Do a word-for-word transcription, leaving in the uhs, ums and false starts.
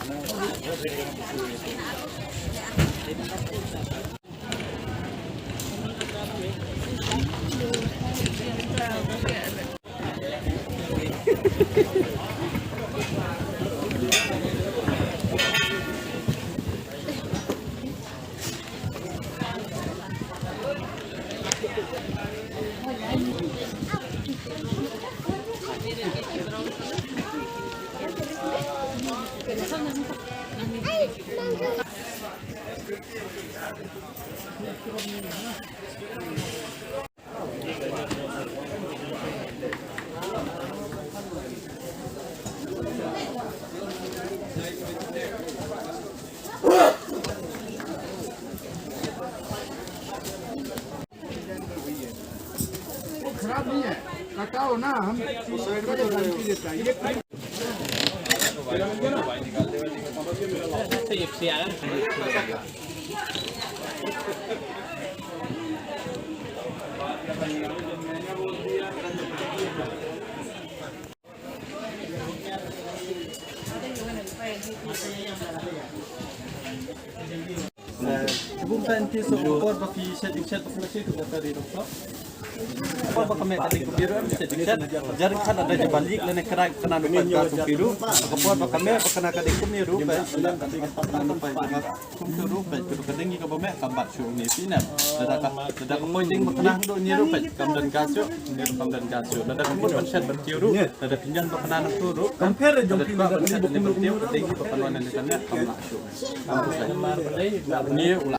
वो खराब नहीं है, कटाओ ना, हम उसको गारंटी देता है। ये Bung ka anti so ka por ba ki shet ding shet ba ka shet ka tari dok. Ka por ba ka me ka ding kumne ruh em shet ding shet. Jar khat ada je balik lane krai kane nu pat ka sum piru. Ka por ba ka me ba kane ka ding kumne ruh ba sum ka ding pat ka nu pat ka sum piru pat ka ding ka ba me ka bat shu ni pinem. Lada ka lada ka poi ding ba kane hang do ni ruh pat kam dan ka shu ni ruh kam dan ka shu. Lada ka poi ban shet ban piru. Lada pynjan ba kane nang tu ruh. Compare jong ki lada ba kane nang tu ruh ding ba kane nang kane kam lah shu. Ni u la